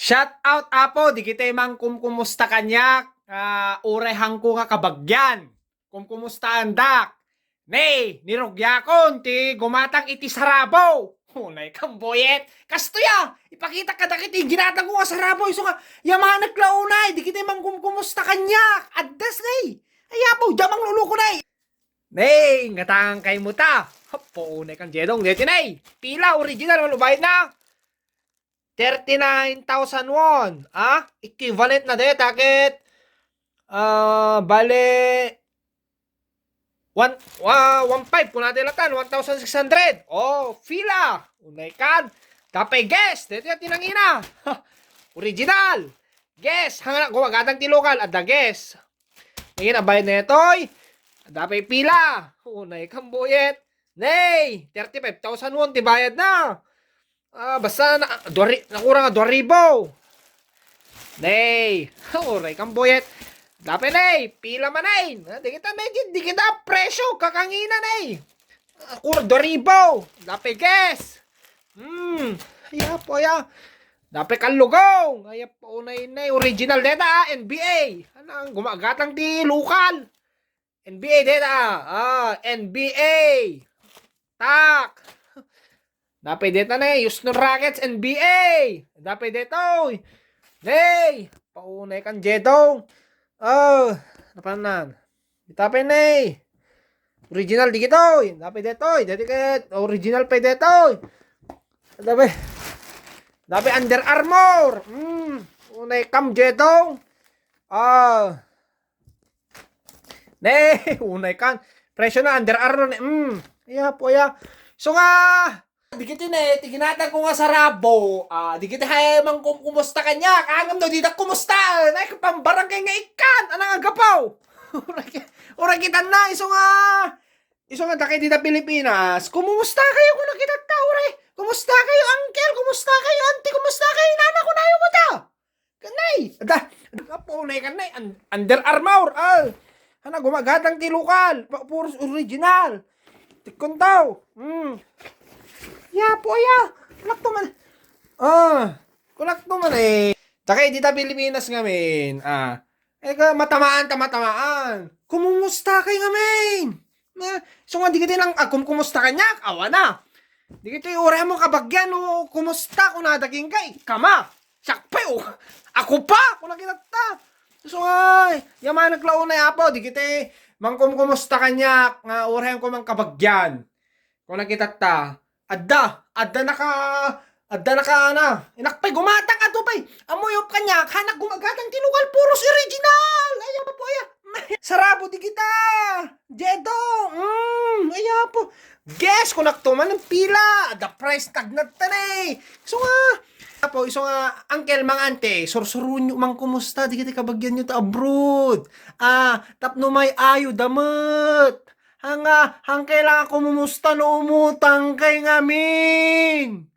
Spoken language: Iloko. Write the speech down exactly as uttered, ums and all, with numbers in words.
Shout out, Apo, dagiti mangkumkumusta kaniak, ah, uray hangko nga kabagyan. Kumkumustaandak. Ne, ni rugiakon ti gumatang iti sarabo. Unay kan, Boyet. Kastoy a, ipakitak kadagiti ginatangko nga sarabo, isu nga, yamanek la unay, dagiti mangkumkumusta kaniak. Addas, ne. Ay, Apo, diak mangluluko, ne. Ne, ingatangkaymo ta. Apo, unay kan, Jedong, deti, ne. Pila original, ano, bayadna? Thirty-nine thousand won, ah? Equivalent na deta ket, ah, bale, one, ah, one five, kunada latan, one thousand six hundred. Oh, pila. Unay kan. Dapay, guess. Deti ti nangina. Original. Guess. Hangna, gumagatang ti lokal. Adda, guess. Nangina, bayad na itoy. Dapay, pila. Unay kan, Boyet. Nay, thirty-five thousand won ti bayadna. Ah, basta na, dua ri-, nakurang nga dua ribu. Nay, uray kan, Boyet. Dapay, nay, pila man, nay. Ah, di kita, nay, di kita presyo, kakangina, nay. Ah, kur-, dua ribu. Dapay, guess. Hmm, ay, Apo, ay, ah. Dapay kan, Lugong. Ay, Apo, unay, nay, original deta, ah, N B A. Anang gumagatang ti lokal. N B A deta, ah, N B A. Tak. Dapay deta, ne, Houston Rockets, N B A. Dapay detoy. Ne, paunay kan, Jedong. Oh, napanan. Dapay, ne. Original dagitoy. Dapay detoy. Deti ket original pay detoy. Dapay. Dapay Under Armour. Mm. Unay kan, Jedong. Ah. Ne, unay kan. Presyo na, Under Armour, ne. Mm. Ay, Apo, ay, ah. So nga, dagiti, ne, ti ginatangko nga sarabo. Ah, dagiti hay mangkumkumusta kaniak. Ngem no dida kumusta. Nay, pambarangay nga ikkan. Anang agapaw? Uray ki-, uray kitan na, isu nga. Isu nga, dagiti dita Pilipinas. Kumusta kayo, kuna kitatta, uray? Kumusta kayo, uncle? Kumusta kayo, auntie? Kumusta kayo, nana? Kunayo mo ta. Kanay! Ada! Apo, nay kanay! Un-, Under Armour! Ah! Hana, gumagatang ti lokal! Pa-, puros original! Tikkon tao! Hmm. Ya, po, ya! Kunak to man! Ah! Kunak to man, eh! Takay dita Pilipinas ngamin! Ah! Eh, ka, matamaan ta matamaan! Kumumusta kay ngamin? Na, so nga, di ka din ang, ah, kumkumusta kaniak? Awa na! Di ka ito, uray mo kabagyan, o kumusta? Kung nadaking ka, ikama! Siak pay, oh. Ako pa, kuna kitatta. So, ay, yamanek la unay, Apo, dagiti mangkumkumusta kaniak nga uray ko man kabagyan. Kuna kitatta. Adda, adda naka, adda naka, ana. Inak pay, gumatang ato pay. Amoy op kaniak, hanak gumagatang ti lokal, puros original. Ay, Apo, ay, ah. Sarabo dagita. Jedong. Mm, ay, Apo. Guess, kunak to man ang pila. The price tag na ta, ne. So nga, Apo, isu nga, uncle, mga ante, sursuruenyo man kumusta dagiti kabagyanyo ta abroad. Ah, tapno may ayo da met. Hanga, hangkay lang a kumumusta no umutang kay ngamin.